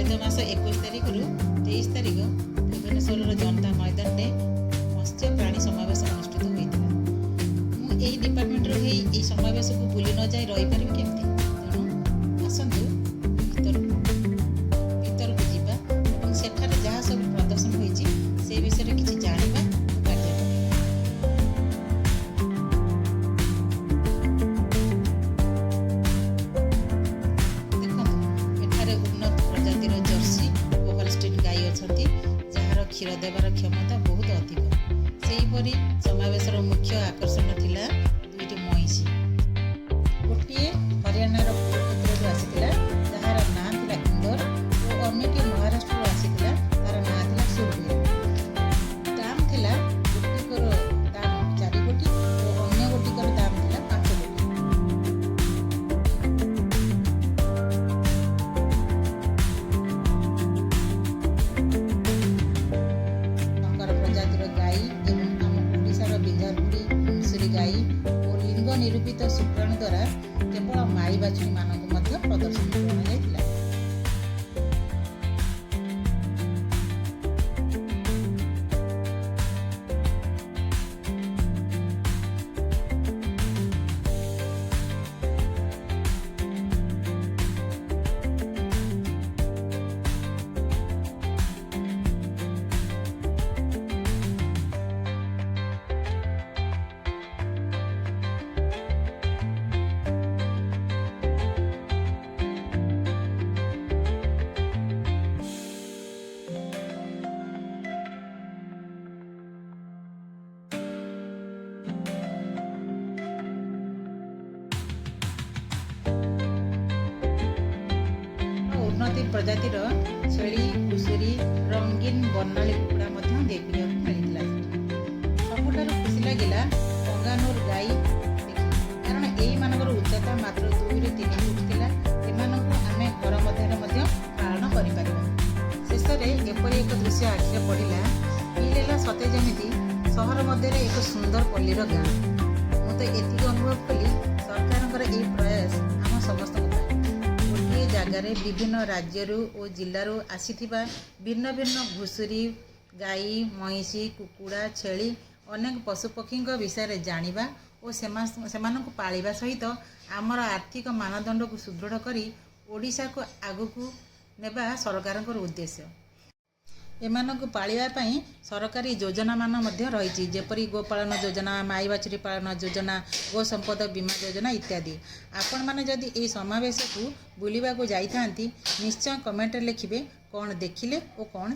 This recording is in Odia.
ଚଳିତ ମାସ 21 ତାରିଖରୁ 23 ତାରିଖ ଭୁବନେଶ୍ୱରର ଜନତା ମଇଦାନରେ ମତ୍ସ୍ୟ ପ୍ରାଣୀ ସମାବେଶ ଅନୁଷ୍ଠିତ ହୋଇଥିଲା। ମୁଁ ଏହି ଡିପାର୍ଟମେଣ୍ଟର ହୋଇ ଏହି ସମାବେଶକୁ ବୁଲି ନ ଯାଇ ରହିପାରିବି କେମିତି? ତେଣୁ ଆସନ୍ତୁ, ଭିତରକୁ ଭିତରକୁ ଯିବା ଏବଂ ସେଠାରେ ଯାହା ସବୁ ପ୍ରଦର୍ଶନ ହୋଇଛି, ସେ ବିଷୟରେ କିଛି ଜାଣିବା ଓ କାର୍ଯ୍ୟ କରିବା। ଦେଖନ୍ତୁ, ଏଠାରେ ଉନ୍ନତ ପ୍ରଜାତିର ଜର୍ସି ଓ ହଲଷ୍ଟିନ୍ ଗାଈ ଅଛନ୍ତି, ଯାହାର କ୍ଷୀର ଦେବାର କ୍ଷମତା ବହୁତ ଅଧିକ। ସେହିପରି ସମାବେଶର ମୁଖ୍ୟ ଆକର୍ଷଣ ଥିଲା ଦୁଇଟି ମଇଁଷି। ଗୋଟିଏ ହରିୟାଣାର କୁରୁକ୍ଷେତ୍ରରୁ ଆସିଥିଲା, ଯାହାର ନାଁ ଥିଲା ଇନ୍ଦୋର ଓ ଅନ୍ୟଟି ମହାରାଷ୍ଟ୍ରରୁ ଆସିଥିଲା, ତାର ନାଁ ଥିଲା ସୁରବୀର। ଦାମ ଥିଲା, ଗୋଟିକର ଦାମ 4 କୋଟି ଓ ଅନ୍ୟ ଗୋଟିକର ଦାମ ଥିଲା 5 କୋଟି। ଶଙ୍କର ପ୍ରଜାତିର ଗାଈ ଏବଂ ଆମ ଓଡ଼ିଶାର ବିଞ୍ଝାରପୁରୀ ଘୁଷୁରୀ ଗାଈ ଓ ଲିଙ୍ଗ ନିରୂପିତ ଶୁକ୍ରାଣୁ ଦ୍ୱାରା କେବଳ ମାଇ ବାଛୁରୀମାନଙ୍କୁ ମଧ୍ୟ ପ୍ରଦର୍ଶନକୁ ଅଣାଯାଇଥିଲା। ଉନ୍ନତି ପ୍ରଜାତିର ଛେଳି, ଘୁଷୁରୀ, ରଙ୍ଗୀନ ବର୍ଣ୍ଣାଳୀ କୁକୁଡ଼ା ମଧ୍ୟ ଦେଖିବାକୁ ମିଳିଥିଲା ସେଠି। ସବୁଠାରୁ ଖୁସି ଲାଗିଲା ପଙ୍ଗାନୁର ଗାଈ ଦେଖି, କାରଣ ଏଇମାନଙ୍କର ଉଚ୍ଚତା ମାତ୍ର 2ରୁ 3 ଫୁଟ ଥିଲା। ଏମାନଙ୍କୁ ଆମେ ଘର ମଧ୍ୟରେ ମଧ୍ୟ ପାଳନ କରିପାରିବା। ଶେଷରେ ଏପରି ଏକ ଦୃଶ୍ୟ ଆଖିରେ ପଡ଼ିଲା, ଫିଲ୍ ହେଲା ସତେ ଯେମିତି ସହର ମଧ୍ୟରେ ଏକ ସୁନ୍ଦର ପଲ୍ଲୀର ଗାଁ। ମୁଁ ତ ଏତିକି ଅନୁଭବ କଲି, ସରକାରଙ୍କର ଏହି ପ୍ରୟାସ ଆମ ସମସ୍ତଙ୍କ ପାଇଁ। ଗୋଟିଏ ଜାଗାରେ ବିଭିନ୍ନ ରାଜ୍ୟରୁ ଓ ଜିଲ୍ଲାରୁ ଆସିଥିବା ଭିନ୍ନ ଭିନ୍ନ ଘୁଷୁରୀ, ଗାଈ, ମଇଁଷି, କୁକୁଡ଼ା, ଛେଳି, ଅନେକ ପଶୁପକ୍ଷୀଙ୍କ ବିଷୟରେ ଜାଣିବା ଓ ସେମାନଙ୍କୁ ପାଳିବା ସହିତ ଆମର ଆର୍ଥିକ ମାନଦଣ୍ଡକୁ ସୁଦୃଢ଼ କରି ଓଡ଼ିଶାକୁ ଆଗକୁ ନେବା ସରକାରଙ୍କର ଉଦ୍ଦେଶ୍ୟ। ଏମାନଙ୍କୁ ପାଳିବା ପାଇଁ ସରକାରୀ ଯୋଜନାମାନ ମଧ୍ୟ ରହିଛି, ଯେପରି ଗୋପାଳନ ଯୋଜନା, ମାଇ ବାଛୁରୀ ପାଳନ ଯୋଜନା, ଗୋ ସମ୍ପଦ ବୀମା ଯୋଜନା ଇତ୍ୟାଦି। ଆପଣମାନେ ଯଦି ଏହି ସମାବେଶକୁ ବୁଲିବାକୁ ଯାଇଥାନ୍ତି, ନିଶ୍ଚୟ କମେଣ୍ଟରେ ଲେଖିବେ କ'ଣ ଦେଖିଲେ ଓ କ'ଣ